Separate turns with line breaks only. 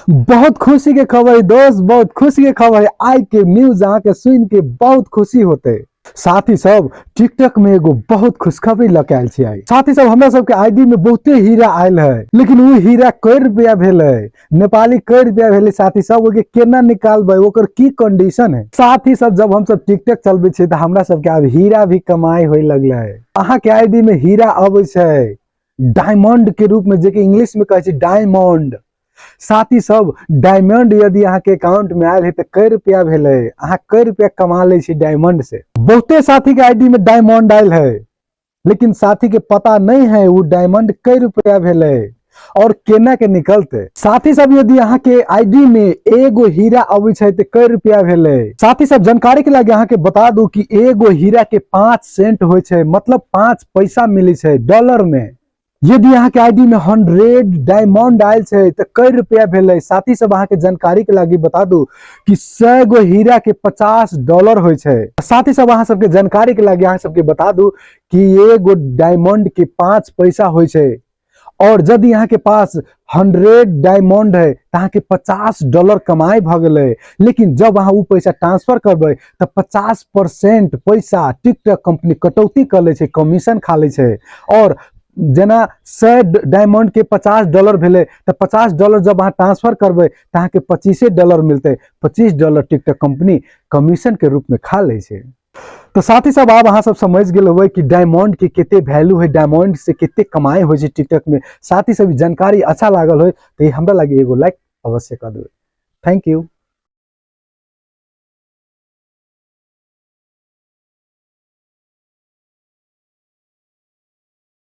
बहुत खुशी के खबर है दोस्त, बहुत खुशी के खबर है। आइ के न्यूज अहाँ के सुन के बहुत खुशी होते। साथी सब, टिकटॉक में एगो बहुत खुशखबरी लऽ के आयल छी आइ। साथी सब, हमरा सबके आईडी में बहुते हीरा आयल है, लेकिन उ हीरा कै रुपया भेलै, नेपाली कै रुपया भेलै साथी सब, ओके केना निकालबै, ओकर की कंडीशन है। साथी सब, जब हम सब टिकटॉक चलबै छियै तऽ हमरा सबके आब हीरा भी कमाई होय लगलै। अहाँ के आईडी में हीरा अबै छै डायमंड के रूप में, जे कि इंग्लिश में कहै छै डायमंड। साथी सब, डायमंड यदि अहाँ के अकाउंट में आयल है तऽ कै रुपया भेलै, अहाँ कै रुपया कमा लै छी डायमंड से। बहुते साथी के आईडी में डायमंड आयल है, लेकिन साथी के पता नहीं है वो डायमंड कै रुपया भेलै और केना के निकलते। साथी सब, यदि अहाँ के आईडी में एगो हीरा अबै छै तऽ कै रुपया भेलै। साथी सब, जानकारी के लागे अहाँ के बता दू कि एगो हीरा के 5 सेंट होइ छै, मतलब 5 पैसा मिलै छै डॉलर में। यदि अहाँ के आईडी में 100 डायमंड आयल छै तऽ कै रुपया भेलै। साथी सब, अहाँ के जानकारी के लागी बता दू कि 100 गो हीरा के 50 डॉलर होइ छै। साथी सब, अहाँ सबके जानकारी के लागी अहाँ सबके बता दू कि एगो डायमंड के 5 पैसा होइ छै, और यदि अहाँ के पास 100 डायमंड है तऽ अहाँ के 50 डॉलर कमाई भऽ गेलै। लेकिन जब अहाँ उ पैसा ट्रांसफर करबै तऽ 50% पैसा टिकटॉक कंपनी कटौती कऽ लै छै, कमीशन खा लै छै। और जेना 100 डायमंड के 50 डॉलर भेलै तऽ 50 डॉलर जब अहाँ ट्रांसफर करबै तऽ अहाँके 25 डॉलर मिलतै। 25 डॉलर टिकटॉक कंपनी कमीशन के रूप में खा लै छै। तो साथी सब, आब अहाँ सब समझ गेल होबै कि डायमंड के कते वैल्यू है, डायमंड से कते कमाई होइ छै टिकटॉक में। साथी सब, जानकारी अच्छा लागल हो तो हमरा लागे एगो लाइक अवश्य कर देबै। Thank you.